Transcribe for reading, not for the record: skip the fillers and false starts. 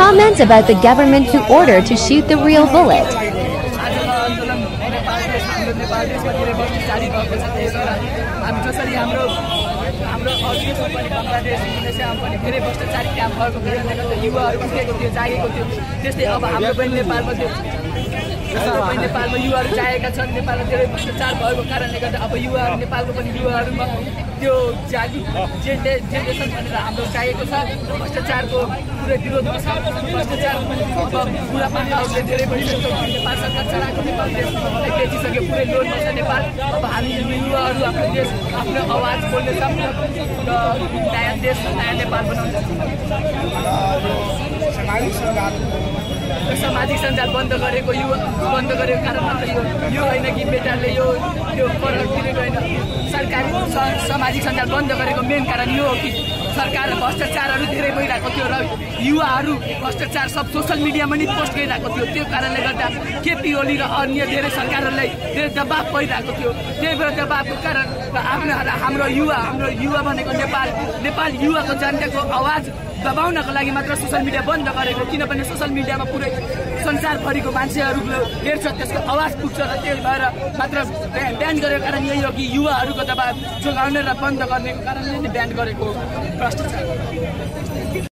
Comment about the government who ordered to shoot the real bullet. हाम्रो अघिको पनि बङ्गलादेश इन्डोनेसियामा पनि धेरै भ्रष्टाचारी काम भएको कारणले गर्दा युवाहरू उठेको थियो जागेको थियो। त्यस्तै अब हाम्रो पनि नेपालमा युवाहरू जागेका छन्। नेपालमा धेरै भ्रष्टाचार भएको कारणले गर्दा अब युवाहरू नेपालको पनि युवाहरूमा त्यो जेनेरेसन भनेर हाम्रो चाहिएको छ। भ्रष्टाचारको पुरै विरोधमा छ। भ्रष्टाचार अब बुढापाकाहरूले धेरै भइसक्यो। नेपाल सरकार चलाएको नेपाल देश बेचिसक्यो। पुरै लोनमा छ नेपाल। अब हामी युवाहरू आफ्नो देश आफ्नो आवाज बोल्ने छ र नयाँ देश नयाँ नेपाल बनाउँछ। सामाजिक सञ्जाल बन्द गरेको कारण मात्र यो होइन कि बेटाले यो फरक दिनेको होइन। सरकारी सामाजिक सञ्जाल बन्द गरेको मेन कारण यो हो कि सरकार भ्रष्टाचारहरू धेरै भइरहेको थियो र युवाहरू भ्रष्टाचार सब सोसल मिडियामा नि पोस्ट गरिरहेको थियो। त्यो कारणले गर्दा केपी ओली र अन्य धेरै सरकारहरूलाई धेरै दबाब परिरहेको थियो। त्यही भएर दबाबको कारण हाम्रो युवा भनेको नेपाल युवाको जनताको आवाज दबाउनको लागि मात्र सोसल मिडिया बन्द गरेको। किनभने सोसल मिडियामा पुरै संसारभरिको मान्छेहरूले हेर्छ, त्यसको आवाज पुग्छ र त्यही भएर मात्र ब्यान गरेको कारण यही हो कि युवाहरूको दबाब जोगाउने र बन्द गर्नेको कारणले नै ब्यान गरेको भ्रष्टाचार।